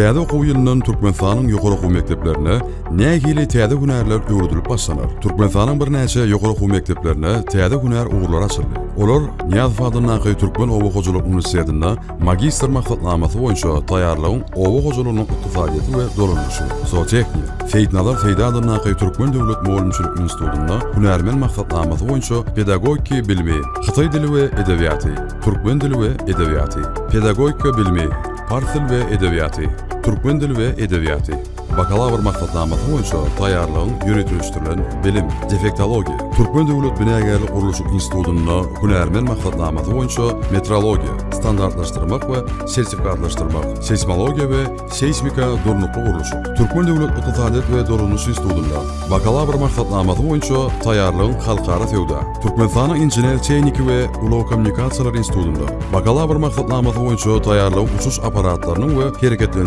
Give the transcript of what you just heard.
Täze okuw ýylyndan Türkmenistanyň ýokary okuw mekdeplerinde nähili täze hünärler öwredilip başlanar? Türkmenistanyň birnäçe ýokary okuw mekdeplerinde täze hünär ugurlary açyldy. Olar Nyýazow adyndaky Türkmen oba hojalyk uniwersitetinde magistr maksatnamasy boýunça taýýarlygyň oba hojalygynyň ykdysadyýeti we dolanyşy, zootehniýa, Seýitnazar Seýdi adyndaky Türkmen döwlet mugallymçylyk institutynda hünärmen maksatnamasy boýunça pedagogiki bilimi, hytaý dili we edebiýaty, türkmen dili we edebiýaty, pedagogika bilimi, pars dili we edebiýaty, türkmen dili we edebiýaty, bakalawr maksatnamasy boýunça taýýarlygyň ýöriteleşdirilen bilim, defektologiýa, Türkmen döwlet binagärlik-gurluşyk institutynda hünärmen maksatnamasy boýunça metrologiýa, standartlaşdyrmak we sertifikatlaşdyrmak, seýsmologiýa we seýsmika durnukly gurluşyk, Türkmen döwlet ykdysadyýet we dolanyş institutynda bakalawr maksatnamasy boýunça taýýarlygyň halkara söwda, Türkmenistanyň inžener-tehniki we ulag-kommunikasiýalar institutynda bakalawr maksatnamasy boýunça taýýarlygyň uçuş apparatlarynyň we hereketleniji.